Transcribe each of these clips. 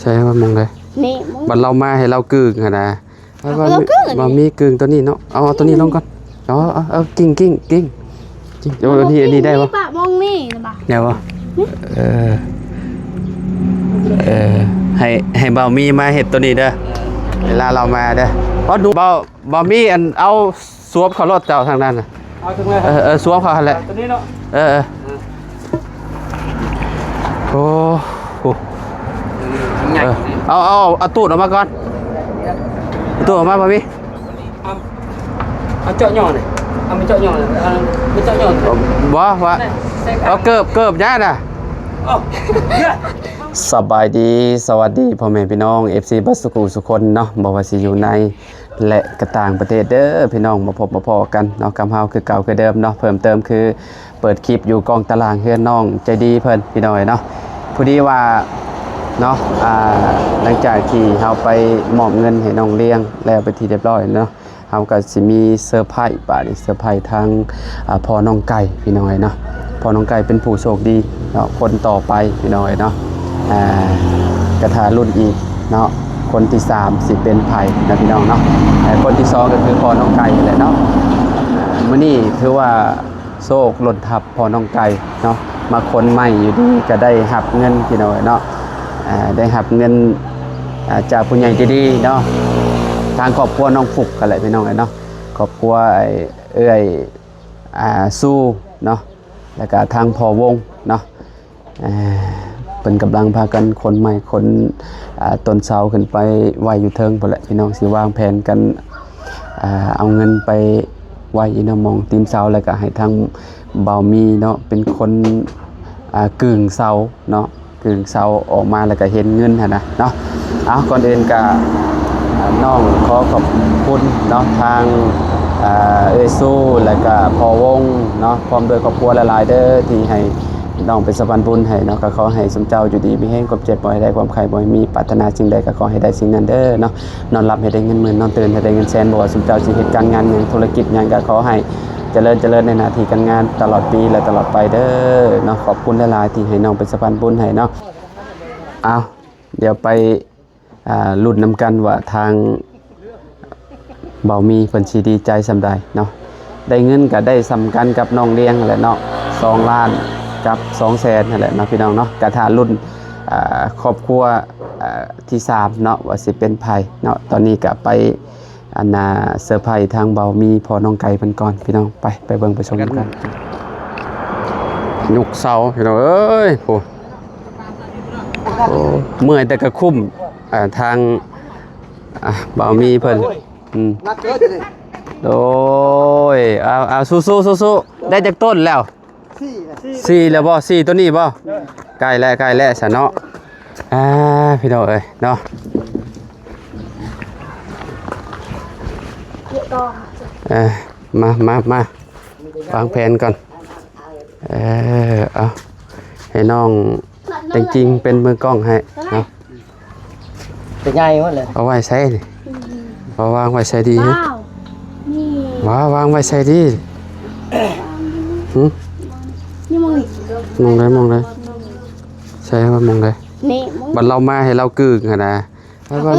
ໃສ່ວ່າໝ່ອງໃດ? ນີ້ ບັດລາວມາໃຫ້ລາວກຶ້ງຫັ້ນນະ. ເອົາ ເອົາ ບໍ່ມີ ບໍ່ມີກຶ້ງຕົວນີ້ເນາະ. ເອົາ ເອົາຕົວນີ້ລົງກ່ອນ. ເອົາ ເອົາ ເອົາ ກິ້ງ ກິ້ງ ກິ້ງ ກິ້ງ. ໂອ້ ອັນນີ້ ອັນນີ້ໄດ້ບໍ່? ປະມອງນີ້ນະບະ ໄດ້ບໍ່? ນີ້ ເອີ ເອີ ໃຫ້ ໃຫ້ບ່າວມີມາເຮັດຕົວນີ້ເດີ ເວລາລາວມາເດີ. ເອົາ ໜູ ບ່າວ ບໍ່ມີອັນ ເອົາສວມເຂົ້າລົດເຈົ້າທາງນັ້ນນະ. ເອົາເຖິງເລີຍ. ເອີ ເອີ ສວມເຂົ້າຫັ້ນແຫຼະ ຕົວນີ້ເນາະ. ເອີ ເອີ ເອີ ໂອ້ໂຫ ເອີ ເອົາ ເອົາ ເອົາຕູດອອກມາກ່ອນ ເອົາຕູດອອກມາ ບໍ່ມີ. ເອົາ ເອົາເຈາະຫຍໍ້ນີ້ ເອົາມາເຈາະຫຍໍ້ນີ້ ເອົາມາເຈາະຫຍໍ້ນີ້. ບໍ່ ວ່າ ໃສ່ ເອົາເກີບ ເກີບຍານະ. ເອົາ ສະບາຍດີ ສະຫວັດດີພໍ່ແມ່ພີ່ນ້ອງ ເອັຟຊີ ເບິດສູ່ຜູ້ສູ່ຄົນເນາະ ບໍ່ວ່າຊິຢູ່ໃນ ແລະ ກະຕ່າງປະເທດເດີພີ່ນ້ອງ ມາພົບມາພໍ້ກັນເນາະ ກັບເຮົາຄືເກົ່າຄືເດີມເນາະ. ເພີ່ມເຕີມຄືເປີດຄລິບຢູ່ກ້ອງຕາລ່າງເຮືອນນ້ອງໃຈດີເພິ່ນ ພີ່ນ້ອງເອີຍເນາະ. ພໍດີວ່າເນາະ ອ່າ ຫຼັງຈາກທີ່ເຮົາໄປມອບເງິນໃຫ້ນ້ອງລ້ຽງແລ້ວເປັນທີ່ຮຽບຮ້ອຍເນາະ ເຮົາກໍຊິມີເຊີໄພ ບາດນີ້ເຊີໄພທາງ ອ່າ ພໍ່ນ້ອງໄກ່ ພີ່ນ້ອງເອີຍເນາະ. ພໍ່ນ້ອງໄກ່ເປັນຜູ້ໂຊກດີເນາະ ຄົນຕໍ່ໄປພີ່ນ້ອງເອີຍເນາະ. ອ່າ ກະຖ້າລຸ້ນອີກເນາະ ຄົນທີສາມຊິເປັນໃຜເນາະພີ່ນ້ອງເນາະ. ແລະ ຄົນທີສອງກໍຄືພໍ່ນ້ອງໄກ່ນີ້ແຫຼະເນາະ. ມື້ນີ້ຖືວ່າໂຊກລົ້ນທັບພໍ່ນ້ອງໄກ່ເນາະ ມາຄົນໃໝ່ຢູ່ດີກໍໄດ້ຮັບເງິນພີ່ນ້ອງເອີຍເນາະ. ອ່າ ໄດ້ຮັບເງິນ ອ່າ ຈາກຜູ້ໃຫຍ່ໃຈດີເນາະ ທາງຄອບຄົວນ້ອງຟຸກຫັ້ນແຫຼະພີ່ນ້ອງເອີຍເນາະ. ຄອບຄົວ ເອື້ອຍ ອ່າ ຊູເນາະ ແລ້ວກະທາງພໍ່ວົງເນາະ ເອີ ເພິ່ນກຳລັງພາກັນຂົນໄມ້ຂົນ ອ່າ ຕົ້ນເສົາຂຶ້ນໄປໄວ້ຢູ່ເທິງພຸ້ນແຫຼະພີ່ນ້ອງ. ຊິວາງແຜນກັນ ອ່າ ເອົາເງິນໄປໄວ້ຢູ່ນຳໝ່ອງຕີນເສົາ ແລ້ວກະໃຫ້ທາງບ່າວມີເນາະ ເປັນຄົນ ອ່າ ກຶ້ງເສົາເນາະ. ກຶ້ງເສົາອອກມາແລ້ວກໍເຫັນເງິນຫັ້ນນະເນາະ. ເອົາ ກ່ອນອື່ນກໍ ອ່າ ນ້ອງຂໍຂອບຄຸນເນາະ ທາງ ອ່າ ເອື້ອຍຊູ ແລ້ວກໍພໍ່ວົງເນາະ ພ້ອມດ້ວຍຄອບຄົວຫຼາຍໆເດີ ທີ່ໃຫ້ນ້ອງເປັນສະພານບຸນໃຫ້ເນາະ. ກໍຂໍໃຫ້ຊຸມເຈົ້າຢູ່ດີມີແຮງ ຄວາມເຈັບບໍ່ໃຫ້ໄດ້ ຄວາມໄຂ້ບໍ່ໃຫ້ມີ ປາດຖະໜາສິ່ງໃດກໍຂໍໃຫ້ໄດ້ສິ່ງນັ້ນເດີເນາະ. ນອນຫຼັບໃຫ້ໄດ້ເງິນໝື່ນ ນອນຕື່ນໃຫ້ໄດ້ເງິນແສນ ບໍ່ວ່າຊຸມເຈົ້າຊິເຮັດການງານຫຍັງ ທຸລະກິດຫຍັງ ກໍຂໍໃຫ້ ຈະເລີນ ຈະເລີນໃນໜ້າທີ່ການງານຕະຫຼອດປີ ແລະ ຕະຫຼອດໄປເດີເນາະ. ຂອບຄຸນຫຼາຍໆທີ່ໃຫ້ນ້ອງເປັນສະພານບຸນໃຫ້ເນາະ. ເອົາ ດຽວໄປ ອ່າ ລຸ້ນນຳກັນວ່າທາງບ່າວມີເພິ່ນຊິດີໃຈສ່ຳໃດເນາະ. ໄດ້ເງິນກໍໄດ້ສ່ຳກັນກັບນ້ອງລ້ຽງຫັ້ນແຫຼະເນາະ ສອງລ້ານກັບສອງແສນຫັ້ນແຫຼະເນາະ ພີ່ນ້ອງເນາະ. ກໍຖ້າລຸ້ນ ອ່າ ຄອບຄົວ ອ່າ ທີສາມເນາະ ວ່າຊິເປັນໃຜເນາະ. ຕອນນີ້ກໍໄປ ອັນນ່າ ເຊີໄພທາງບ່າວມີພໍ່ນ້ອງໄກ່ເພິ່ນກ່ອນ ພີ່ນ້ອງ. ໄປ ໄປເບິ່ງໄປຊົມນຳກັນ. ຍົກເສົາ ພີ່ນ້ອງເອີຍ ໂອ້ ໂອ້ ເມື່ອຍແຕ່ກໍຄຸ້ມ ອ່າ ທາງ ອ່າ ບ່າວມີເພິ່ນ ອືມ ໜັກເກີນນີ້. ໂອ້ຍ ເອົາ ເອົາ ສູ້ໆ ສູ້ໆ. ໄດ້ຈັກຕົ້ນແລ້ວ? ສີ່ແລ້ວ. ສີ່ແລ້ວບໍ່? ສີ່ ໂຕນີ້ບໍ່? ເອີ ໃກ້ແລ້ວ ໃກ້ແລ້ວຊະເນາະ. ອ່າ ພີ່ນ້ອງເອີຍເນາະ ເອີ ມາ ມາ ມາ ວາງແຜນກ່ອນ. ເອີ ເອົາ ໃຫ້ນ້ອງແຕງຈິງເປັນມືກ້ອງໃຫ້ເນາະ. ຕົວໃຫຍ່ໝົດເລີຍ. ເອົາໄວ້ໃສນີ້? ອືມ ເອົາວາງໄວ້ໃສດີ? ວ້າວ ນີ້ ວ້າວ ວາງໄວ້ໃສດີ? ຫຶ? ນີ້ໝ່ອງນີ້ ໝ່ອງໃດ? ໝ່ອງໃດ? ໃສ່ວ່າໝ່ອງໃດ? ນີ້ ບັດລາວມາໃຫ້ລາວກຶ້ງຫັ້ນນະ. ເອົາ ເອົາ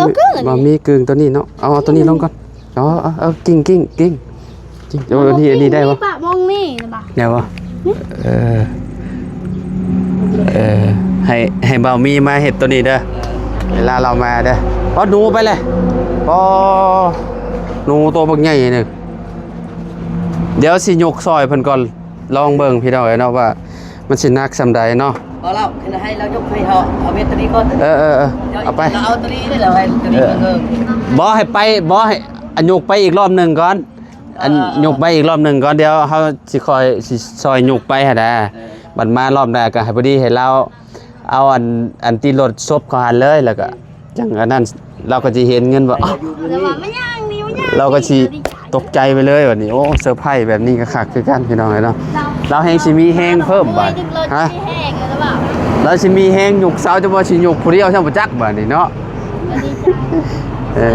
ບໍ່ມີກຶ້ງຕົວນີ້ເນາະ. ເອົາ ເອົາຕົວນີ້ລົງກ່ອນ. ເອົາ ເອົາ ເອົາ ກິ້ງ ກິ້ງ ກິ້ງ ກິ້ງ. ໂອ້ ອັນນີ້ ອັນນີ້ໄດ້ບໍ່? ປະມອງນີ້ນະບະ ໄດ້ບໍ່? ນີ້ ເອີ ເອີ ໃຫ້ ໃຫ້ບ່າວມີມາເຮັດຕົວນີ້ເດີ ເວລາລາວມາເດີ. ປອດໜູໄປເລີຍ ປອດໜູໂຕບັກໃຫຍ່ໜຶ່ງ. ດຽວຊິຍົກຊ່ອຍເພິ່ນກ່ອນ ລອງເບິ່ງພີ່ນ້ອງເອີຍເນາະ ວ່າມັນຊິໜັກສ່ຳໃດເນາະ. ບໍ່ລາວ ຄືໃຫ້ລາວຍົກໃຫ້ເຮົາ ເອົາເວັດຕົວນີ້ກ່ອນ. ເອີ ເອີ ເອີ ເອົາໄປ ລາວເອົາຕົວນີ້ ລາວໃຫ້ຕົວນີ້. ເອີ ເອີ ບໍ່ ໃຫ້ໄປ ບໍ່ ໃຫ້ ອະ ຍົກໄປອີກລອບໜຶ່ງກ່ອນ. ອັນ ເອີ ເອີ ຍົກໄປອີກລອບໜຶ່ງກ່ອນ ດຽວເຮົາຊິຄ່ອຍ ຊິຊ່ອຍຍົກໄປຫັ້ນນະ. ເອີ ບັດມາລອບໜ້າກໍໃຫ້ ພໍດີໃຫ້ລາວເອົາອັນ ອັນຕິດລົດສົບເຂົ້າຫັ້ນເລີຍ ແລ້ວກໍ ຈັ່ງອັນນັ້ນ ລາວກໍຊິເຫັນເງິນວ່າ ອ້າວ ລາວກໍຊິຕົກໃຈໄປເລີຍບັດນີ້. ໂອ້ ເຊີໄພຣແບບນີ້ກໍຄັກຄືກັນພີ່ນ້ອງເອີຍເນາະ. ລາວແຮ່ງຊິມີແຮງເພີ່ມບາດ ຮະ ລາວຊິມີແຮງຍົກເສົາ ຈະບໍ່ຊິຍົກຜູ້ດຽວຊ້ຳບໍ່ຈັກບາດນີ້ເນາະ. ເອີ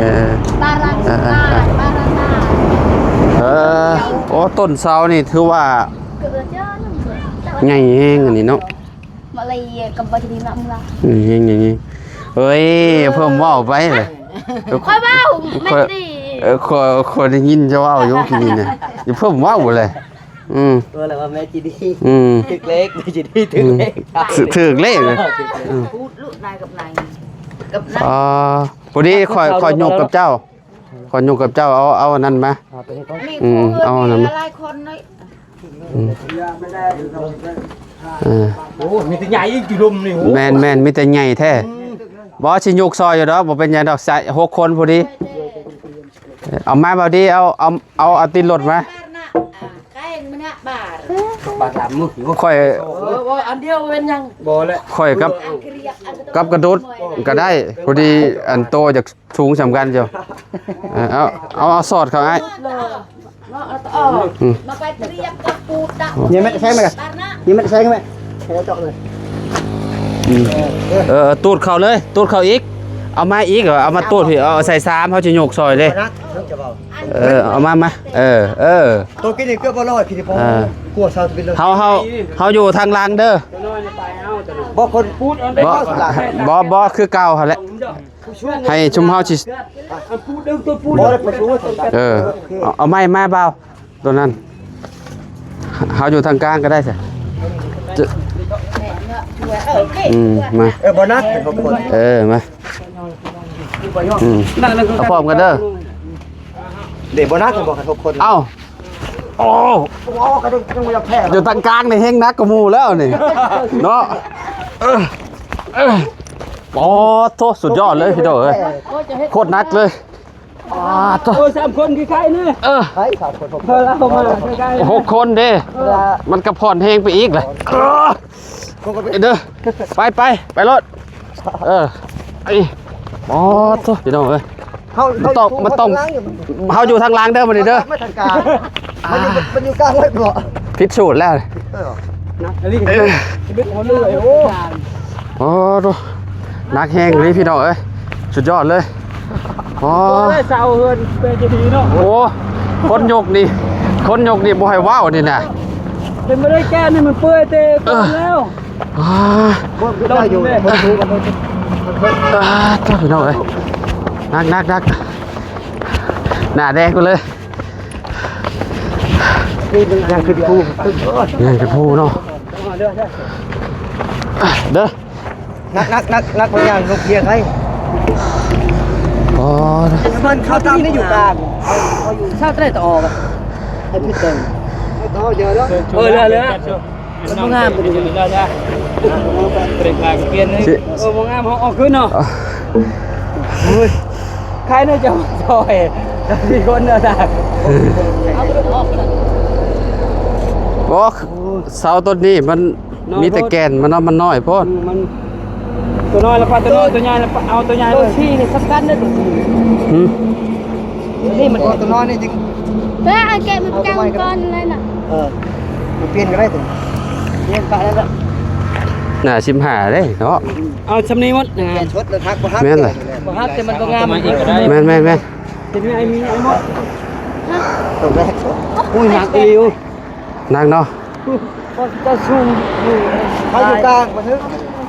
ເອີ ເອີ ເອີ ໂອ້ ຕົ້ນເສົານີ້ຖືວ່າໃຫຍ່ແຮງອັນນີ້ເນາະ. ມາເລີຍກັບບໍ່ຈະດີນຳລະ ນີ້ ນີ້ ນີ້. ເອີຍ ເພີ່ມເວົ້າໄປເລີຍ. ຂ້ອຍເວົ້າ ຂ້ອຍ ແມ່ນດີ ເອີ ຂ້ອຍ ຂ້ອຍໄດ້ຍິນເຈົ້າເວົ້າຢູ່ກີ້ນີ້ນະ. ຢ່າເພີ່ມເວົ້າເລີຍ. ອືມ ເອີ ແລ້ວວ່າແມ່ຈີດີ. ອືມ ຖືກເລກ ແມ່ຈີດີຖືກເລກ. ອືມ ຖືກເລກເລີຍ. ອືມ ພູດລູກນາຍກັບນາຍ ກັບນາຍ. ອໍ ພໍດີຂ້ອຍ ຂ້ອຍຍົກກັບເຈົ້າ ຂ້ອຍຍົກກັບເຈົ້າ ເອົາ ເອົາອັນນັ້ນມາ. ອືມ ເອົາອັນນັ້ນມາ. ຫຼາຍຄົນເລີຍ. ອືມ ເອີ ໂອ້ ມີແຕ່ໃຫຍ່ຢູ່ລຸ່ມນີ້. ໂອ້ ແມ່ນໆ ມີແຕ່ໃຫຍ່ແທ້. ບໍ່ ຊິຍົກຊ່ອຍຢູ່ດອກ ບໍ່ເປັນຫຍັງດອກ. ໃສ່ຫົກຄົນພໍດີ. ເອົາມາ ເບົາດີ ເອົາ ເອົາ ເອົາ ເອົາຕິດລົດມາ. ຂ້ອຍ ເອີ ບໍ່ ອັນດຽວເປັນຫຍັງ. ບໍ່ແຫຼະ ຂ້ອຍກັບ ກັບກະດຸດກໍໄດ້. ພໍດີອັນໂຕຈາກ ສູງສ່ຳກັນຢູ່. ເອີ ເອົາ ເອົາ ເອົາສອດເຂົ້າອ້າຍ. ອືມ ຍັງແມ່ນແຊງໄປກະ ຍັງແມ່ນແຊງໄປ ໃຫ້ເຈາະເລີຍ. ອືມ ເອີ ຕູດເຂົ້າເລີຍ ຕູດເຂົ້າອີກ. ເອົາມາອີກ ເອົາມາຕູດພີ້ ເອົາໃສ່ຊາມ ເຮົາຈະຍົກຊ່ອຍເດ້. ເອີ ເອົາມາ ມາ ເອີ ເອີ ໂຕກິນນີ້ເກືອບບໍ່ລອດ ພີ່ ພໍ ເອີ ກວ່າຊາວຕະເປັນເລີຍ. ເຮົາ ເຮົາ ເຮົາຢູ່ທາງຫຼັງເດີ. ບໍ່ ຄົນ ບໍ່ ບໍ່ ບໍ່ ຄືເກົ່າຫັ້ນແຫຼະ. ໃຫ້ຊຸມເຮົາຊິ ອັນປູດເດີ ຕົວປູດ ບໍ່ໄດ້ປະຕູ. ເອີ ເອົາ ເອົາໄມ້ມາບ່າວ ຕົວນັ້ນ ເຮົາຢູ່ທາງກາງກໍໄດ້ຊະ. ອືມ ມາ ເອີ ບໍ່ໜັກ ເອີ ມາ ອືມ ເອົາພ້ອມກັນເດີ. ເດ້ ບໍ່ໜັກ ບໍ່ ຫົກຄົນ. ເອົ້າ ໂອ້ ຢູ່ທາງກາງນີ້ແຮງໜັກກວ່າໝູ່ແລ້ວນີ້ເນາະ. ເອີ ເອີ ໂອ້ໂທ້ ສຸດຍອດເລີຍພີ່ນ້ອງເອີຍ ໂຄດໜັກເລີຍ. ປາດໂທ້ ໂອ້ຍ ສາມຄົນຄືໃຄນີ້. ເອີ ໃຜສາມຄົນ ຫົກຄົນ ເອີ ລາວມາຄືໃຄ ຫົກຄົນເດ້. ເອີ ມັນກະຜ່ອນແຮງໄປອີກແຫຼະ. ເອີ ເດີ ໄປ ໄປ ໄປໂລດ. ເອີ ໄອ້ ໂອ້ໂທ້ ພີ່ນ້ອງເອີຍ ເຮົາ ມັນຕ້ອງ ເຮົາ ມັນຕ້ອງ ເຮົາຢູ່ທາງຫຼັງເດີ ບາດນີ້ເດີ ມາທາງກາງ. ມັນຢູ່ ມັນຢູ່ກາງໄວ້ບໍ່ ຜິດສູດແລ້ວ. ເອີ ໜັກອີ່ຫຼີ ເອີ ຊິເປັນຫົວເຮືອ. ໂອ້ ໂອ້ໂທ້ ໜັກແຮງອີ່ຫຼີພີ່ນ້ອງເອີຍ ສຸດຍອດເລີຍ. ອໍ ໂອ້ຍ ເສົາເຮືອນເປັນຈະດີເນາະ. ໂອ້ ຄົນຍົກນີ້ ຄົນຍົກນີ້ບໍ່ໃຫ້ເວົ້ານີ້ນະ ເປັນບໍ່ໄດ້ແກ່ນີ້ມັນເປື່ອຍແຕ່ກ່ອນແລ້ວ. ອາ ບໍ່ ບໍ່ໄດ້ຢູ່ ບໍ່ຖືກ. ອາ ໂທ້ ພີ່ນ້ອງເອີຍ ໜັກ ໜັກ ໜັກ ໜ້າແດງໄປເລີຍ. ຍັງຂຶ້ນພູ ຍັງຂຶ້ນພູເນາະ ເດີ. ໜັກ ໜັກ ໜັກ ໜັກ ບາງຢ່າງລົງເກຍໄດ້. ອໍ ມັນເຂົ້າຕາມນີ້ຢູ່ກາງ ເຂົາ ເຂົາຢູ່ຊາວໃຕ້ຕະອອກ ໃຫ້ຜິດເຕີງ ເອີ ເຫຼືອ ເຫຼືອ ມັນບໍ່ງາມ ເປັນການປ່ຽນ ເອີ ບໍ່ງາມ ເຮົາເອົາຄືນເນາະ. ໂອ້ຍ ໃຄໜ້ອຍຈະຊ່ອຍ ສີ່ຄົນເນາະ. ບໍ່ ເສົາຕົ້ນນີ້ມັນ ນ້ອຍໂພດ ມີແຕ່ແກ່ນມັນເນາະ ມັນນ້ອຍໂພດ. ອືມ ມັນ ຕົວນ້ອຍລະປະ ຕົວນ້ອຍ ຕົວໃຫຍ່ລະປະ ເອົາຕົວໃຫຍ່ເລີຍ. ໂຕສີ່ນີ້ສຳຄັນເດ້ ໂຕສີ່ນີ້ ຫືມ ນີ້ມັນ ໂອ້ ຕົວນ້ອຍນີ້ຈິງ ເອີ ເອົາແກະມັນກາງກ່ອນເລີຍນະ. ເອີ ມັນປ່ຽນກໍໄດ້ຕົວ ປ່ຽນປະແລ້ວລະ ໜ້າສິບຫ້າເດ້ເນາະ. ເອົາຊ່ຳນີ້ໝົດ ປ່ຽນຊຸດແລ້ວ ຮັກບໍ່ຮັກ ແມ່ນລະ ບໍ່ຮັກແຕ່ມັນບໍ່ງາມ. ແມ່ນໆໆ ເປັນໄງ ມີໄອ້ໝົດ ຕົວແລກ ໂອ້ຍ ໜັກອີ່ຫຼີ. ໜັກເນາະ ເຈົ້າສູງຢູ່ ເຮົາຢູ່ກາງບໍ່ຖືກ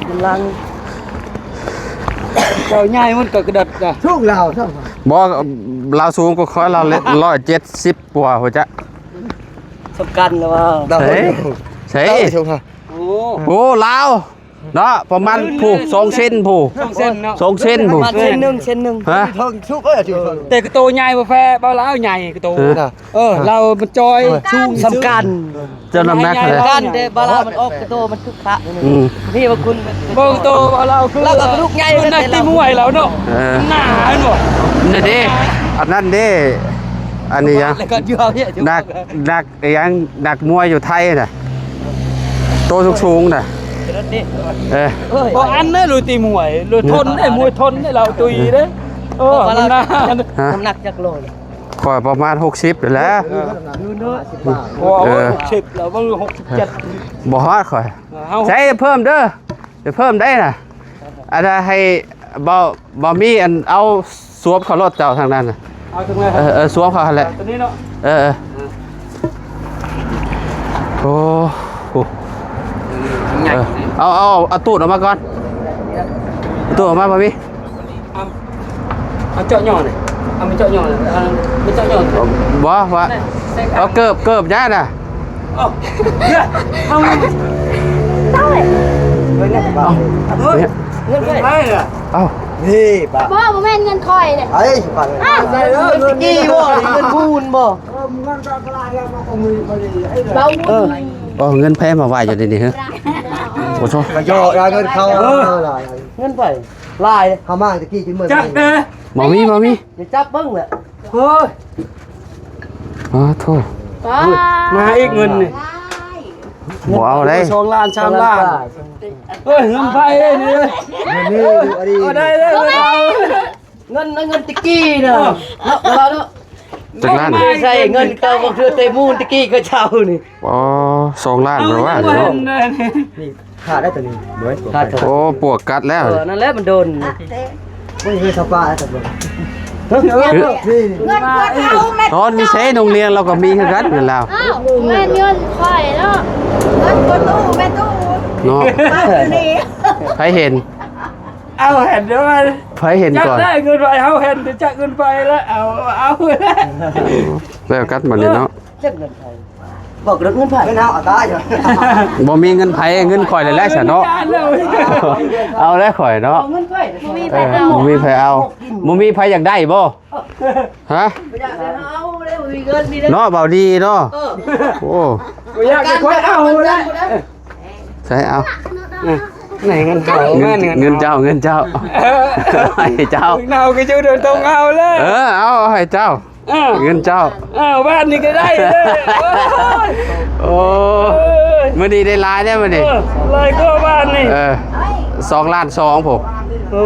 ມັນຫຼັງ ເຈົ້າໃຫຍ່ມັນກໍກະດັດນະ ສູງລາວຊ້ຳ. ບໍ່ ລາວສູງກວ່າຂ້ອຍ ລາວຮ້ອຍເຈັດສິບກວ່າພຸ້ນຈະ ສຳຄັນລະວ່າ ໃສ່ ໃສ່ ໂອ້ ໂອ້ ລາວ ເນາະ ປະມານຜູ້ ສອງເຊັນຜູ້ ສອງເຊັນເນາະ ສອງເຊັນຜູ້ ປະມານເຊັນໜຶ່ງ ເຊັນໜຶ່ງ ຮະ ເທິງສູງ ເອີ ແຕ່ກະໂຕໃຫຍ່ບໍ່ແພ້ບ່າວລາວ ໃຫຍ່ກະໂຕ ເອີ ລາວມັນຈ່ອຍ ເອີ ສູງ ສຳຄັນ ເຈົ້ານ້ຳໜັກເທົ່າໃດ ສຳຄັນແຕ່ບ່າວລາວມັນອອກກະໂຕມັນຄືຄະ ອືມ ນີ້ວ່າຄຸນ ເບິ່ງໂຕບ່າວລາວຄື ລາວກະກະດູກໃຫຍ່ ໜັກຕີມວຍລາວເນາະ ເອີ ໜາເນາະ ນີ້ເດ້ ອັນນັ້ນເດ້ ອັນນີ້ຫຍັງ ໜັກ ໜັກ ອີຫຍັງ ນັກມວຍຢູ່ໄທນະ ໂຕສູງໆນະ ເອີ ບໍ່ອັນເດ້ ລຸຍຕີມວຍ ລຸຍທົນເດ້ ມວຍທົນເດ້ ລາວຕຸ້ຍເດ້. ເອີ ນ້ຳໜັກ ຮະ ນ້ຳໜັກຈັກໂລ? ຂ້ອຍປະມານຫົກສິບນີ້ແຫຼະ. ເອີ ໂອ້ ເອີ ຫົກສິບແລ້ວ ບໍ່ ຫົກສິບເຈັດ ບໍ່ຮອດຂ້ອຍ. ເອີ ເຮົາ ໃສ່ເພີ່ມເດີ ໄປເພີ່ມໄດ້ນະ ອັນໃຫ້ເບົາ ເບົາມີອັນເອົາສວມເຂົ້າລົດເຈົ້າທາງນັ້ນນະ ເອົາທາງໃດ ເອີ ເອີ ສວມເຂົ້າຫັ້ນແຫຼະ ຕົວນີ້ເນາະ ເອີ ເອີ ໂອ້ ເອີ ເອົາ ເອົາ ເອົາຕູດອອກມາກ່ອນ ໂຕມາບໍ່ມີ ເອົາ ເອົາເຈາະຍໍ່ນີ້ ເອົາມາເຈາະຍໍ່ນີ້ ເອົາມາເຈາະຍໍ່ນີ້ ບໍ່ວ່າ ເອົາເກີບ ເກີບຍານະ ເອົາ ເອົາ ເອົາ ເງິນໃຜລະ ເອົາ ນີ້ປ້າ ບໍ່ ບໍ່ແມ່ນເງິນຂ້ອຍເດ້ ໄອ້ ໄປ ອ້າວ ໃສ່ເດີ ເງິນກີ້ບໍ່ ເງິນບູນບໍ່ ເອີ ເງິນແພມາໄວ້ຢູ່ໃນນີ້ເຮີ ໂອ້ໂຫ ກະເຍາະເງິນເຂົາ ເອີ ເງິນໄປຫຼາຍ ເຮົາມາຕະກີ້ຈົນເໝິດ ຈັກເດີ ບໍ່ມີ ບໍ່ມີ ຢ່າຈັບເບິ່ງແຫຼະ ໂອ້ຍ ອ້າໂທ້ ມາອີກເງິນນີ້ ບໍ່ເອົາໄດ໋ ສອງລ້ານ ສາມລ້ານ ເອີ ເງິນໄປເດ້ນີ້ ເງິນນີ້ ເອີ ອັນນີ້ ເອົາໄດ້ເດີ ເງິນ ເງິນຕະກີ້ນະ ເອີ ເນາະ ເນາະ ເນາະ ຈັກລ້ານ ໃສ່ເງິນເກົ່າ ບາງເທື່ອແຕ່ມູນຕະກີ້ກະເຈົ້ານີ້ ອໍ ສອງລ້ານ ເອົາ ແປວ່າເນາະ ນີ້ຂາດໄດ້ໂຕນີ້ ໂອ້ຍ ຂາດ ໂອ້ ປວກກັດແລ້ວ ເອີ ນັ້ນແຫຼະມັນໂດນ ມັນຄືສະປາແລ້ວ ເງິນພວກເຮົາແມ່ນ ຕອນມີເຊໂຮງຮຽນລາວກະມີຄືກັນເງິນລາວ ອ້າວ ແມ່ນເງິນຂ້ອຍເນາະ ເງິນພໍ່ຕູ້ແມ່ຕູ້ ເນາະ ໃຜເຫັນ ເອົາເຫັນເດີ ໃຜເຫັນກ່ອນ ຈັກໄດ້ເງິນໄປ ເຮົາເຫັນແຕ່ຈັກເງິນໄປລະ ເອົາ ເອົາ ແລ້ວກັນບັດນີ້ເນາະ ຈັກເງິນໃຜ ບອກເລື່ອງເງິນໃຜ ເງິນເຮົາເອົາຕາຍ ບໍ່ມີເງິນໃຜ ເງິນຂ້ອຍແຫຼະຊະເນາະ ເອົາແລ້ວຂ້ອຍເນາະ ບໍ່ມີໃຜ ເອີ ບໍ່ມີໃຜເອົາ ບໍ່ມີໃຜຢາກໄດ້ບໍ່ ຮະ ບໍ່ຢາກໄດ້ເຮົາເດ້ ບໍ່ມີເງິນນີ້ເດ້ ເນາະ ເວົ້າດີເນາະ ເອີ ໂອ້ ບໍ່ຢາກໄດ້ຂ້ອຍເອົາແຫຼະ ໃສ່ເອົາ ນີ້ເງິນເຈົ້າ ເງິນ ເງິນເຈົ້າ ເງິນເຈົ້າ ເອີ ໃຫ້ເຈົ້າ ເອົາກະຢູ່ໂດຍຕົງເອົາແຫຼະ ເອີ ເອົາ ເອົາໃຫ້ເຈົ້າ ເອີ ເງິນເຈົ້າ ເອີ ບ້ານນີ້ກະໄດ້ເດີ ໂອ້ຍ ໂອ້ຍ ມື້ນີ້ໄດ້ຫຼາຍເດ້ມື້ນີ້ ເອີ ຫຼາຍກວ່າບ້ານນີ້ ເອີ ສອງລ້ານສອງພຸ້ນ ໂອ້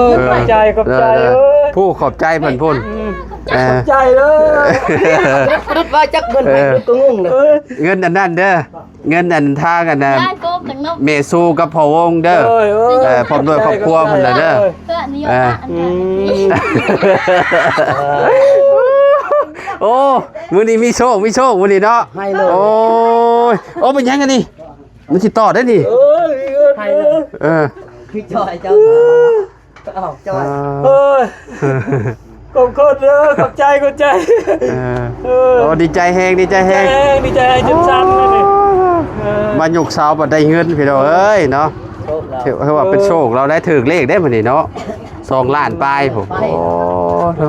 ຍ ເອີ ຂອບໃຈ ຂອບໃຈ ເອີ ເອີ ເອີ ຜູ້ຂອບໃຈເພິ່ນພຸ້ນ ອືມ ເອີ ຂອບໃຈເດີ ກະດຸດວ່າຈັກເງິນໃຜ ເອີ ກະງົງເລີຍ ເອີ ເງິນອັນນັ້ນເດີ ເງິນອັນທາງອັນນະ ຍາຍໂກບຈັ່ງເນາະ ແມ່ຊູກັບພໍ່ວົງເດີ ໂດຍ ເອີ ເອີ ພ້ອມດ້ວຍຄອບຄົວພຸ້ນລະເດີ ເອີ ເອີ ອືມ ໂອ້ ມື້ນີ້ມີໂຊກ ມີໂຊກມື້ນີ້ເນາະ ໃຫ້ເລີຍ ໂອ້ຍ ໂອ້ ເປັນຫຍັງອັນນີ້ ມັນຊິຕອດໄດ້ນີ້ ເອີ ເອີ ເອີ ເອີ ຄືຈ່ອຍເຈົ້າ ເອົາ ຈ້ອຍ ອ່າ ເອີ ຂອບຄຸນເດີ ຂອບໃຈ ຂອບໃຈ ເອີ ເອີ ໂອ້ ດີໃຈແຮງ ດີໃຈແຮງ ດີໃຈແຮງ ດີໃຈແຮງຈົນສັ່ນເລີຍນີ້ ເອີ ມາຍົກເສົາບັດໄດ້ເງິນພີ່ນ້ອງເອີຍເນາະ ຖື ຖືວ່າເປັນໂຊກລາວໄດ້ ຖືກເລກໄດ້ມື້ນີ້ເນາະ ສອງລ້ານປາຍພຸ້ນ ໂອ້ ເອີ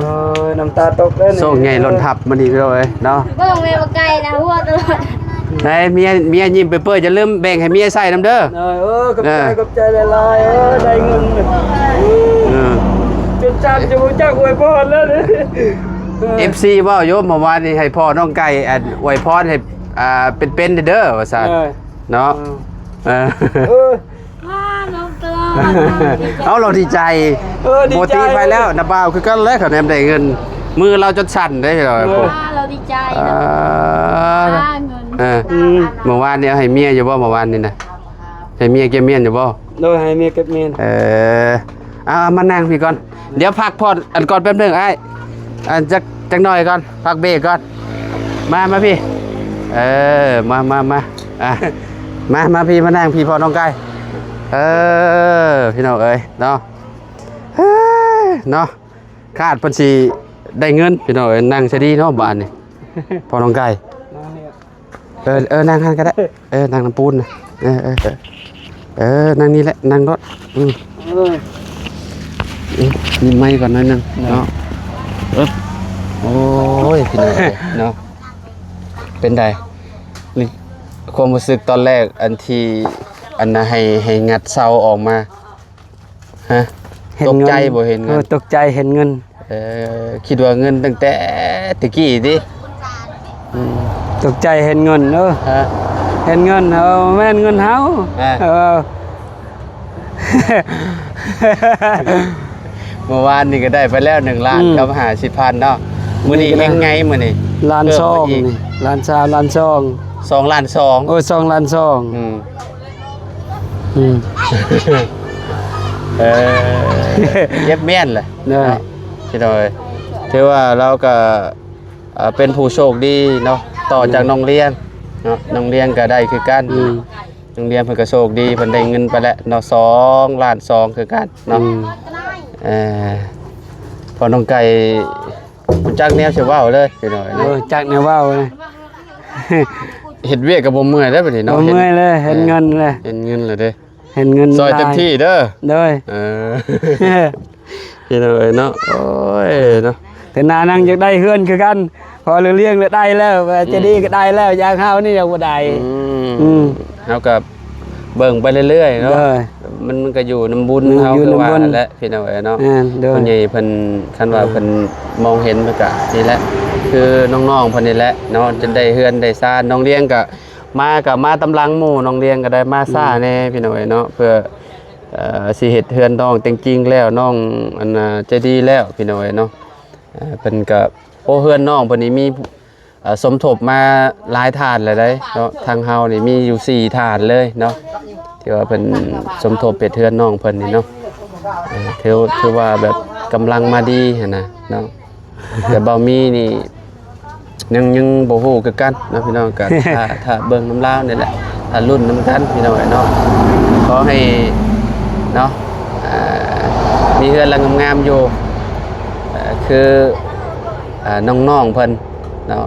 ນ້ຳຕາຕົກເລີຍນີ້ ໂຊກໃຫຍ່ລົ້ນທັບມື້ນີ້ພີ່ນ້ອງເອີຍເນາະ ເບິ່ງແມ່ບໍ່ໄກນະ ຫົວຕະຫຼອດ ໃຫ້ເມຍ ເມຍຍິ້ມເປີຍໆ ຢ່າລືມແບ່ງໃຫ້ເມຍໃຊ້ນຳເດີ ເອີ ຂອບໃຈ ເອີ ຂອບໃຈຫຼາຍໆ ເອີ ໄດ້ເງິນ ເອີ ຈົນຈຳຈະຮູ້ຈັກອວຍພອນແລ້ວນີ້ ເອັຟຊີ ເວົ້າຢູ່ເມື່ອວານນີ້ ໃຫ້ພໍ່ນ້ອງໄກ່ ອັນ ອວຍພອນໃຫ້ ອ່າ ເປັນໆ ເດີວ່າຊັ້ນ ເອີ ເນາະ ເອີ ເອີ ເອີ ວ້າ ນ້ອງເຕີ ເອົາ ລາວດີໃຈ ເອີ ດີໃຈ ບໍ່ຕິໃຜແລ້ວ ນ້າບ່າວຄືກັນແຫຼະ ເຂົາແນມໄດ້ເງິນ ມືລາວຈົນສັ່ນເດ້ ເອີ ວ້າ ລາວດີໃຈ ອ່າ ເງິນ ເອີ ອືມ ເມື່ອວານນີ້ເອົາໃຫ້ເມຍຢູ່ບໍ່ ເມື່ອວານນີ້ນະ ໃຫ້ເມຍເກັບມ້ຽນຢູ່ບໍ່? ໂດຍ ໃຫ້ເມຍເກັບມ້ຽນ ເອີ ເອົາ ເອົາມານັ່ງພີ້ກ່ອນ ດຽວພັກຜ່ອນອັນກ່ອນແປັບໜຶ່ງອ້າຍ ອັນຈັກ ຈັກໜ້ອຍກ່ອນ ພັກເບຣກກ່ອນ ມາ ມາພີ້ ເອີ ມາ ມາ ມາ ອ່ະ ມາ ມາພີ້ ມານັ່ງພີ້ ພໍ່ນ້ອງໄກ່ ເອີ ພີ່ນ້ອງເອີຍເນາະ ເອີ ເນາະ ຄາດເພິ່ນຊິໄດ້ເງິນ ພີ່ນ້ອງເອີຍ ນັ່ງຊະດີເນາະບາດນີ້ ພໍ່ນ້ອງໄກ່ ມານີ້ ເອີ ເອີ ນັ່ງຫັ້ນກະໄດ້ ເອີ ນັ່ງນຳປູນນະ ເອີ ເອີ ເອີ ເອີ ນັ່ງນີ້ແຫຼະ ນັ່ງໂລດ ອືມ ເອີ ນີ້ໄມ້ກ່ອນໜ້ອຍໜຶ່ງເນາະ ເອີ ໂອ້ຍ ພີ່ນ້ອງເອີຍເນາະ ເປັນໃດ ນີ້ ຄວາມຮູ້ສຶກຕອນແລກ ອັນທີ່ ອັນນະ ໃຫ້ ໃຫ້ງັດເສົາອອກມາ ຮະ ເຫັນເງິນ ຕົກໃຈບໍ່ເຫັນເງິນ ເອີ ຕົກໃຈເຫັນເງິນ ເອີ ຄິດວ່າເງິນຕັ້ງແຕ່ແຕ່ກີ້ຕິ ອືມ ຕົກໃຈເຫັນເງິນ ເອີ ຮະ ເຫັນເງິນ ເອີ ແມ່ນເງິນເຮົາ ຮະ ເອີ ເມື່ອວານນີ້ກະໄດ້ໄປແລ້ວໜຶ່ງລ້ານ ອືມ ກັບຫ້າສິບພັນເນາະ ມື້ນີ້ເຮັງໃຫຍ່ມື້ນີ້ ລ້ານສອງ ເພີ່ມມາອີກ ນີ້ ລ້ານສາມ ລ້ານສອງ ສອງລ້ານສອງ ໂອ້ຍ ສອງລ້ານສອງ ອືມ ອືມ ເອີ ເກັບມ້ຽນແຫຼະ ເອີ ເນາະ ພີ່ນ້ອງເອີຍ ຖືວ່າລາວກະ ເອີ ເປັນຜູ້ໂຊກດີເນາະ ຕໍ່ຈາກ ອືມ ນ້ອງລຽງເນາະ ນ້ອງລຽງກະໄດ້ຄືກັນ ອືມ ນ້ອງລຽງເພິ່ນກໍໂຊກດີ ເພິ່ນໄດ້ເງິນໄປແລ້ວເນາະ ສອງລ້ານສອງຄືກັນເນາະ. ອືມ ເອີ ພໍນ້ອງໄກ່ ບໍ່ຈັກແນວຊິເວົ້າເລີຍພີ່ນ້ອງເອີຍ ເອີ ເນາະ ຈັກແນວເວົ້າເລີຍ. ເຮັດວຽກກໍບໍ່ເມື່ອຍເດ້ບັດນີ້ເນາະ ບໍ່ເມື່ອຍເລີຍ ເຫັນເງິນເລີຍ ເຫັນເງິນແລ້ວເດ້ ເຫັນເງິນ ຊ່ອຍເຕັມທີ່ເດີ. ໂດຍ ເອີ ພີ່ນ້ອງເອີຍເນາະ ໂອ້ຍເນາະ ເທື່ອໜ້ານັ່ງຢາກໄດ້ເຮືອນຄືກັນ ພໍເລີຍລ້ຽງແລ້ວໄດ້ແລ້ວ ອືມ ຈະດີກໍໄດ້ແລ້ວ ຢ່າງເຮົານີ້ຍັງບໍ່ໄດ້. ອືມ ອືມ ເຮົາກໍເບິ່ງໄປເລື້ອຍໆເນາະ ໂດຍ ມັນ ມັນກໍຢູ່ນຳບຸນເຮົາ ອືມ ຄືວ່າຫັ້ນແຫຼະ ພີ່ນ້ອງເອີຍເນາະ. ແມ່ນ ໂດຍ ຜູ້ໃຫຍ່ເພິ່ນ ຄັນວ່າ ອືມ ເພິ່ນມອງເຫັນ ເພິ່ນກໍນີ້ແຫຼະ ຄືນ້ອງໆເພິ່ນນີ້ແຫຼະເນາະ ອືມ ຈະໄດ້ເຮືອນໄດ້ຊານ. ນ້ອງລຽງກໍມາ ກໍມາຕາມຫຼັງໝູ່ ນ້ອງລຽງກໍໄດ້ມາຊ້າແດ່ ອືມ ພີ່ນ້ອງເອີຍເນາະ ເພື່ອ ເອີ ຊິເຮັດເຮືອນນ້ອງ. ແຕ່ຈິງແລ້ວນ້ອງ ອັນນ່າ ໃຈດີແລ້ວ ພີ່ນ້ອງເອີຍເນາະ ເອີ ເພິ່ນກໍ ໂອ້ ເຮືອນນ້ອງເພິ່ນນີ້ມີ ເອີ ສົມທົບມາຫຼາຍທ່ານແລ້ວເດ້ເນາະ ທາງເຮົານີ້ມີຢູ່ສີ່ທ່ານເລີຍເນາະ ທີ່ວ່າເພິ່ນສົມທົບເຮັດເຮືອນນ້ອງເພິ່ນນີ້ເນາະ. ເອີ ຖື ຖືວ່າແບບກຳລັງມາດີຫັ້ນນະເນາະ ແຕ່ເບົາມີນີ້ຍັງ ຍັງບໍ່ຮູ້ຄືກັນເນາະ ພີ່ນ້ອງ ກໍຖ້າ ຖ້າເບິ່ງນຳລາວນີ້ແຫຼະ ຖ້າລຸ້ນນຳກັນ ພີ່ນ້ອງເອີຍເນາະ. ຂໍໃຫ້ເນາະ ເອີ ມີເຮືອນຫຼັງງາມໆຢູ່ ເອີ ຄື ອ່າ ນ້ອງໆເພິ່ນເນາະ.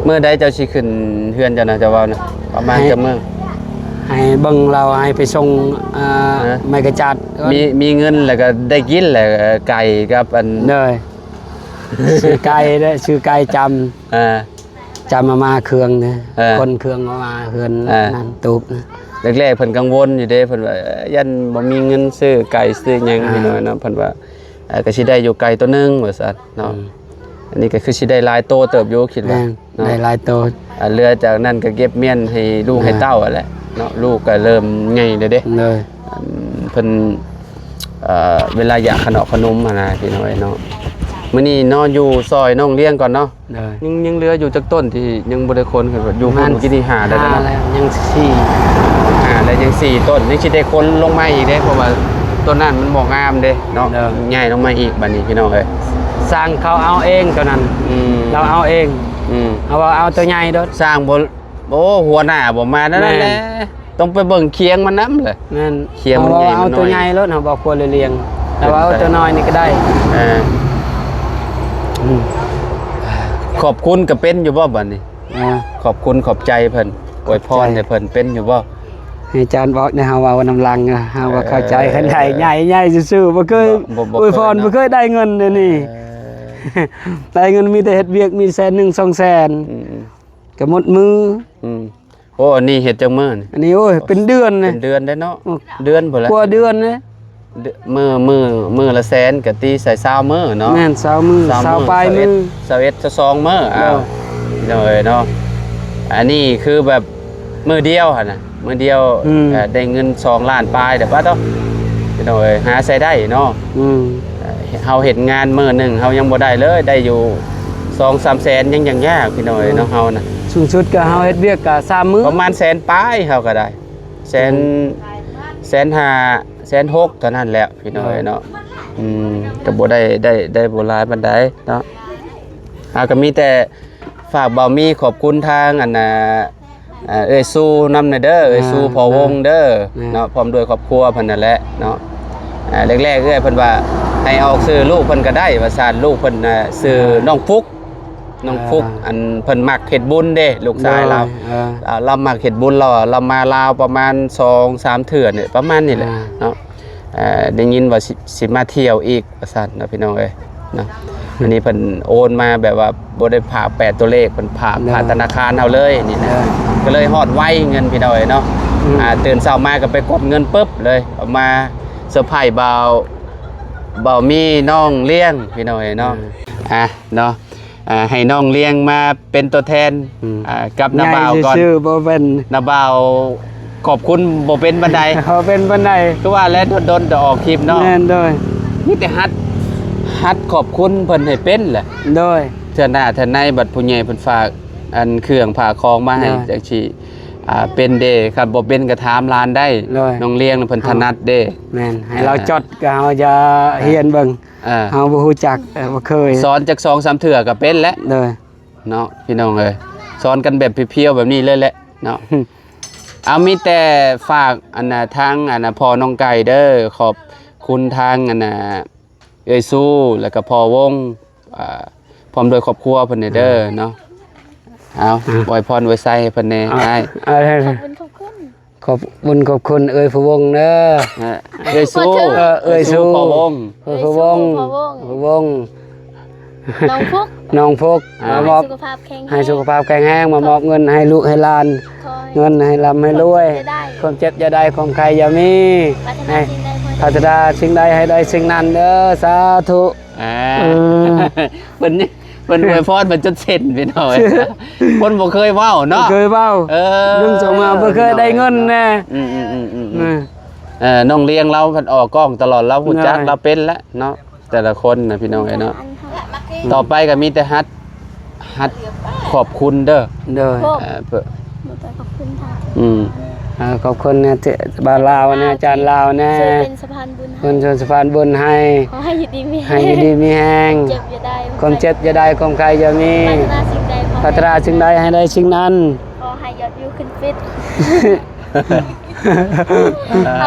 ມື້ໃດເຈົ້າຊິຂຶ້ນເຮືອນເຈົ້ານະ ເຈົ້າເວົ້ານະ ປະມານຈັກມື້? ໃຫ້ເບິ່ງລາວ ໃຫ້ໄປສົ່ງ ອ່າ ຮະ? ໄມ້ກະຈັດກ່ອນ ມີ ມີເງິນແລ້ວກໍໄດ້ກິນແຫຼະ ໄກ່ກັບອັນ ໂດຍ ຊື້ໄກ່ເດ້ ຊື້ໄກ່ຈຳ ອ່າ ຈຳມາ ມາເຄື່ອງເດ້ ເອີ ຂົນເຄື່ອງມາ ມາເຮືອນ ອ່າ ນັ້ນຕູບນະ. ແລກໆເພິ່ນກັງວົນຢູ່ເດ້ ເພິ່ນວ່າ ເອີ ຢ້ານບໍ່ມີເງິນຊື້ໄກ່ຊື້ຫຍັງ ອ່າ ພີ່ນ້ອງເນາະ ເພິ່ນວ່າ ເອີ ກໍຊິໄດ້ຢູ່ໄກ່ໂຕໜຶ່ງວ່າຊັ້ນເນາະ. ອືມ ອັນນີ້ກໍຄືຊິໄດ້ຫຼາຍໂຕເຕີບຢູ່ ຄິດວ່າ ແມ່ນ ເນາະ ໄດ້ຫຼາຍໂຕ. ອ່າ ເຫຼືອຈາກນັ້ນກໍເກັບມ້ຽນໃຫ້ລູກ ອ່າ ໃຫ້ເຕົ້າຫັ້ນແຫຼະເນາະ ລູກກໍເລີ່ມໃຫຍ່ແລ້ວເດ້. ໂດຍ ອັນເພິ່ນ ເອີ ເວລາຢາກຂະໜອກຂະໜົມຫັ້ນນະ ພີ່ນ້ອງເອີຍເນາະ. ມື້ນີ້ນອນຢູ່ຊ່ອຍນ້ອງລ້ຽງກ່ອນເນາະ. ໂດຍ ຍັງ ຍັງເຫຼືອຢູ່ຈັກຕົ້ນທີ່ຍັງບໍ່ໄດ້ຂົນຂຶ້ນ? ຢູ່ພຸ້ນ ປະມານ ມື້ກີ້ນີ້ຫ້າແລ້ວ ຫ້າແລ້ວ ຍັງສີ່ ຫ້າແລ້ວ ຍັງສີ່ຕົ້ນ ຍັງຊິໄດ້ຂົນລົງມາອີກເດ້ ເພາະວ່າຕົ້ນນັ້ນມັນບໍ່ງາມເດ້ເນາະ. ໂດຍ ຍ້າຍລົງມາອີກບັດນີ້ ພີ່ນ້ອງເອີຍ ຊ່າງເຂົາເອົາເອງຕົວນັ້ນ. ອືມ ລາວເອົາເອງ. ອືມ ເຮົາວ່າເອົາຕົວໃຫຍ່ໂດດ ຊ່າງບໍ່ ໂອ້ ຫົວໜ້າບໍ່ມາແນວນັ້ນແຫຼະ. ແມ່ນ ຕ້ອງໄປເບິ່ງຄຽງມັນນຳແຫຼະ. ແມ່ນ ຄຽງມັນໃຫຍ່ ເຮົາເອົາຕົວໃຫຍ່ໂລດ ເຮົາບໍ່ຄວນລຽງ ແຕ່ວ່າເອົາຕົວນ້ອຍນີ້ກໍໄດ້. ເອີ ອືມ ຂອບຄຸນກໍເປັນຢູ່ບໍ່ບັດນີ້? ເອີ ຂອບຄຸນຂອບໃຈເພິ່ນ ອວຍພອນໃຫ້ເພິ່ນເປັນຢູ່ບໍ່? ໃຫ້ອາຈານບອກແດ່ ເຮົາເວົ້ານຳຫຼັງ ເຮົາບໍ່ເຂົ້າໃຈ. ເອີ ຄັນໄດ້ໃຫຍ່ໆຊື່ໆ ບໍ່ເຄີຍ ບໍ່ ບໍ່ ອວຍພອນ ເຄີຍເນາະ ບໍ່ເຄີຍໄດ້ເງິນແນວນີ້. ເອີ ໄດ້ເງິນມີແຕ່ເຮັດວຽກ ມີແສນໜຶ່ງ ສອງແສນ. ອືມ ກໍໝົດມື. ອືມ ໂອ້ ອັນນີ້ເຮັດຈັກມື້ນີ້? ອັນນີ້ ໂອ້ຍ ເປັນເດືອນເລີຍ ເປັນເດືອນໄດ້ເນາະ. ອືມ ເດືອນພຸ້ນແຫຼະ ກວ່າເດືອນເລີຍ. ມື້ ມື້ ມື້ລະແສນກໍຕີໃສ່ຊາວມື້ເນາະ. ແມ່ນ ຊາວມື້ ຊາວປາຍມື້ ຊາວເອັດ ຊາວສອງມື້. ເອີ ເອີເນາະ ອັນນີ້ຄືແບບມື້ດຽວຫັ້ນນະ ມື້ດຽວ ອືມ ເອີ ໄດ້ເງິນສອງລ້ານປາຍເດ້ ປາໂຕ ພີ່ນ້ອງເອີຍ ຫາໃຊ້ໄດ້ເນາະ. ອືມ ເອີ ເຮົາເຮັດງານມື້ໜຶ່ງເຮົາຍັງບໍ່ໄດ້ເລີຍ ໄດ້ຢູ່ສອງສາມແສນ ຍັງ ຍັງຍາກ ພີ່ນ້ອງເອີຍເນາະ. ເຮົານະ ສູງສຸດກໍເຮົາເຮັດວຽກກໍສາມມື້ ປະມານແສນປາຍ ເຮົາກໍໄດ້ແສນ ອືມ ແສນຫ້າ ແສນຫົກເທົ່ານັ້ນແຫຼະ ພີ່ນ້ອງເອີຍເນາະ. ອືມ ກໍບໍ່ໄດ້ ໄດ້ ໄດ້ບໍ່ຫຼາຍປານໃດເນາະ. ເຮົາກໍມີແຕ່ ຝາກເບົາມີຂອບຄຸນທາງອັນນ່າ ເອີ ເອື້ອຍຊູນຳແດ່ເດີ ເອື້ອຍຊູພໍ່ວົງເດີເນາະ ພ້ອມດ້ວຍຄອບຄົວເພິ່ນນັ້ນແຫຼະເນາະ. ແລກໆເອື້ອຍເພິ່ນວ່າໃຫ້ອອກຊື່ລູກເພິ່ນກໍໄດ້ວ່າຊັ້ນ ລູກເພິ່ນນະຊື່ນ້ອງຟຸກ ນ້ອງຟຸກ. ອັນເພິ່ນມັກເຮັດບຸນເດ້ ລູກຊາຍລາວ ລາວມັກເຮັດບຸນ ລາວ ລາວມາລາວປະມານສອງສາມເທື່ອນີ້ ປະມານນີ້ແຫຼະເນາະ. ເອີ ໄດ້ຍິນວ່າຊິ ຊິມາທ່ຽວອີກວ່າຊັ້ນເນາະ ພີ່ນ້ອງເອີຍເນາະ. ອັນນີ້ເພິ່ນໂອນມາແບບວ່າບໍ່ໄດ້ພາກແປຕົວເລກ ເພິ່ນພາກຜ່ານທະນາຄານເຮົາເລີຍນີ້ນະ ກໍເລີຍຮອດໄວເງິນ ພີ່ນ້ອງເອີຍເນາະ. ອືມ ອ່າ ຕື່ນເຊົ້າມາກໍໄປກົດເງິນປຶບເລີຍ ເອົາມາເຊີໄພເບົາ ເບົາມີນ້ອງລ້ຽງ ພີ່ນ້ອງເອີຍເນາະ. ອ່າ ເນາະ ອ່າ ໃຫ້ນ້ອງລ້ຽງມາເປັນຕົວແທນ ອືມ ອ່າ ກັບນ້າບ່າວກ່ອນ ຊື່ໆ ບໍ່ເປັນ ນ້າບ່າວ ຂອບຄຸນບໍ່ເປັນປານໃດ ບໍ່ເປັນປານໃດ ຄືວ່າແຫຼະ ດົນໆຈະອອກຄລິບເນາະ. ແມ່ນ ໂດຍ ມີແຕ່ຫັດ ຫັດຂອບຄຸນເພິ່ນໃຫ້ເປັນແຫຼະ. ໂດຍ ເທື່ອໜ້າເທື່ອໃນບັດຜູ້ໃຫຍ່ເພິ່ນຝາກອັນເຄື່ອງຝາກຂອງມາໃຫ້ ໂດຍ ຈັ່ງຊິ ອ່າ ເປັນເດ້. ຄັນບໍ່ເປັນກໍຖາມຫຼານໄດ້ ໂດຍ ນ້ອງລ້ຽງເພິ່ນຖະໜັດເດ້. ແມ່ນ ໃຫ້ລາວ ອ່າ ຈອດ ກໍເຮົາຈະຮຽນເບິ່ງ ອ່າ ເຮົາບໍ່ຮູ້ຈັກ ເອີ ບໍ່ເຄີຍ ສອນຈັກສອງສາມເທື່ອກໍເປັນແຫຼະ. ໂດຍ ເນາະ ພີ່ນ້ອງເອີຍ ສອນກັນແບບພຽວໆແບບນີ້ເລີຍແຫຼະເນາະ. ເອົາ ມີແຕ່ຝາກອັນນ່າ ທາງອັນນ່າ ພໍ່ນ້ອງໄກ່ເດີ ຂອບຄຸນທາງອັນນ່າ ເອື້ອຍຊູ ແລ້ວກໍພໍ່ວົງ ອ່າ ພ້ອມດ້ວຍຄອບຄົວເພິ່ນແດ່ເດີເນາະ. ເອົາ ອວຍພອນອວຍໄຊໃຫ້ເພິ່ນແດ່ ອ້າຍ. ຂອບຄຸນ ຂອບຄຸນ ຂອບບຸນຂອບຄຸນເອື້ອຍຜູ້ວົງເດີ ເອື້ອຍຊູ ເອີ ເອື້ອຍຊູ ພໍ່ວົງ ເອື້ອຍຜູ້ວົງ ຜູ້ວົງ ນ້ອງຟຸກ ນ້ອງຟຸກ ອ່າ ມາມອບ ໃຫ້ສຸຂະພາບແຂງແຮງ ໃຫ້ສຸຂະພາບແຂງແຮງ ມາມອບເງິນໃຫ້ລູກໃຫ້ຫຼານ ເງິນໃຫ້ລ່ຳໃຫ້ລວຍ ຄວາມເຈັບຢ່າໄດ້ ຄວາມເຈັບຢ່າໄດ້ ຄວາມໄຂ້ຢ່າມີ ປາດຖະໜາສິ່ງໃດ ປາດຖະໜາສິ່ງໃດໃຫ້ໄດ້ສິ່ງນັ້ນເດີ ສາທຸ. ອ່າ ເອີ ເພິ່ນ ເພິ່ນອວຍພອນເພິ່ນຈົນເຊັນ ພີ່ນ້ອງເອີຍ ຄົນບໍ່ເຄີຍເວົ້າເນາະ ບໍ່ເຄີຍເວົ້າ ເອີ ລຸງສົ່ງມາບໍ່ເຄີຍໄດ້ເງິນແນ່ ອືມໆໆໆ ເອີ ນ້ອງລຽງລາວເພິ່ນອອກກ້ອງຕະຫຼອດ ລາວຮູ້ຈັກ ລາວເປັນແລ້ວເນາະ ແຕ່ລະຄົນນະ ພີ່ນ້ອງເອີຍເນາະ. ຕໍ່ໄປກໍມີແຕ່ຮັດ ຮັດຂອບຄຸນເດີ ໂດຍ ເອີ ເພື່ອ ຂອບຄຸນ ອືມ ເອີ ຂອບຄຸນນະ ທີ່ບ່າວລາວນະ ອາຈານລາວນະ ຊ່ວຍເປັນສະພານບຸນໃຫ້ ເພິ່ນຊ່ວຍສະພານບຸນໃຫ້ ຂໍໃຫ້ຢູ່ດີມີແຮງ ໃຫ້ຢູ່ດີມີແຮງ ເຈັບຢ່າໄດ້ ຄວາມເຈັບຢ່າໄດ້ ຄວາມໄຂ້ຢ່າມີ ປາດຖະໜາສິ່ງໃດ ປາດຖະໜາສິ່ງໃດໃຫ້ໄດ້ສິ່ງນັ້ນ ຂໍໃຫ້ຍອດວິວຂຶ້ນຟິດ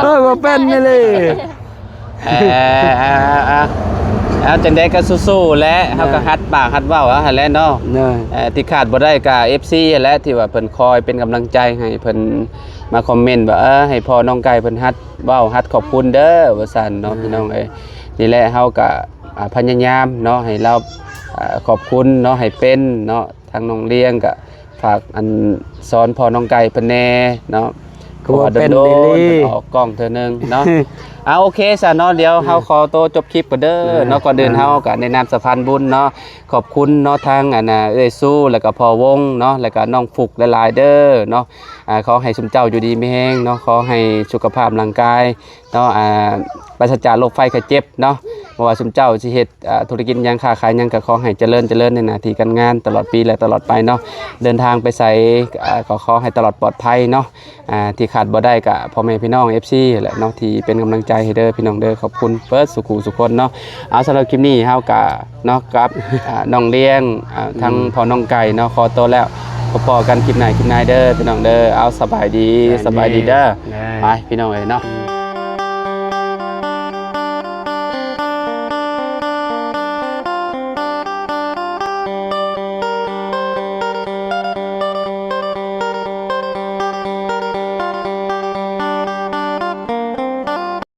ເອີຍ ບໍ່ເປັນອີ່ຫຼີ. ເອີ ເອົາ ເອົາ ເອົາ ຈັ່ງໃດກໍສູ້ໆແຫຼະ ເຮົາກໍ ເອີ ຮັດປາກຮັດເວົ້າເອົາຫັ້ນແຫຼະເນາະ ໂດຍ ເອີ ທີ່ຂາດບໍ່ໄດ້ກໍເອັຟຊີຫັ້ນແຫຼະ ທີ່ວ່າເພິ່ນຄອຍເປັນກຳລັງໃຈໃຫ້ ເພິ່ນມາຄອມເມັນວ່າ ເອີ ໃຫ້ພໍ່ນ້ອງໄກ່ເພິ່ນຫັດເວົ້າ ຫັດຂອບຄຸນເດີ ວ່າຊັ້ນເນາະ ໂດຍ ພີ່ນ້ອງເອີຍ. ນີ້ແຫຼະ ເຮົາກໍ ອ່າ ພະຍາຍາມເນາະ ໃຫ້ລາວ ອ່າ ຂອບຄຸນເນາະ ໃຫ້ເປັນເນາະ. ທາງນ້ອງລຽງກໍຝາກອັນສອນພໍ່ນ້ອງໄກ່ເພິ່ນແດ່ເນາະ ຄືວ່າເປັນອີ່ຫຼີ ເພາະວ່າດົນໆເພິ່ນອອກກ້ອງເທື່ອໜຶ່ງເນາະ. ເອົາ ໂອເຄຊະເນາະ ດຽວເຮົາ ອືມ ຂໍໂຕຈົບຄລິບກ່ອນເດີເນາະ. ອືມ ກ່ອນອື່ນ ອືມ ເຮົາກໍໃນນາມສະພານບຸນເນາະ ຂອບຄຸນເນາະ ທາງອັນ ເອື້ອຍຊູ ແລ້ວກໍພໍ່ວົງເນາະ ແລ້ວກໍນ້ອງຟຸກຫຼາຍໆເດີເນາະ. ອ່າ ຂໍໃຫ້ຊຸມເຈົ້າຢູ່ດີມີແຮງເນາະ ຂໍໃຫ້ສຸຂະພາບຮ່າງກາຍ ເນາະ ອ່າ ປາສະຈາກໂລກໄພໄຂ້ເຈັບເນາະ. ບໍ່ວ່າຊຸມເຈົ້າຊິເຮັດ ອ່າ ທຸລະກິດຫຍັງ ຄ້າຂາຍຫຍັງ ກໍຂໍໃຫ້ຈະເລີນ ຈະເລີນໃນໜ້າທີ່ການງານ ຕະຫຼອດປີ ແລະ ຕະຫຼອດໄປເນາະ. ເດີນທາງໄປໃສ ອ່າ ກໍຂໍໃຫ້ຕະຫຼອດປອດໄພເນາະ. ອ່າ ທີ່ຂາດບໍ່ໄດ້ກໍພໍ່ແມ່ພີ່ນ້ອງ ເອັຟຊີ ແຫຼະເນາະ ທີ່ເປັນກຳລັງໃຈໃຫ້ເດີ ພີ່ນ້ອງເດີ. ຂອບຄຸນເບິດສູ່ຄູ່ສູ່ຄົນເນາະ. ເອົາ ສຳລັບຄລິບນີ້ເຮົາກໍເນາະ ກັບ ອ່າ ນ້ອງລຽງ ອ່າ ອືມ ທັງພໍ່ນ້ອງໄກ່ເນາະ ຂໍໂຕແລ້ວ. ພໍ້ກັນຄລິບໜ້າ ຄລິບໜ້າເດີ ພີ່ນ້ອງເດີ. ເອົາ ສະບາຍດີ ສະບາຍດີ ສະບາຍດີເດີ ໄປ ພີ່ນ້ອງເອີຍເນາະ.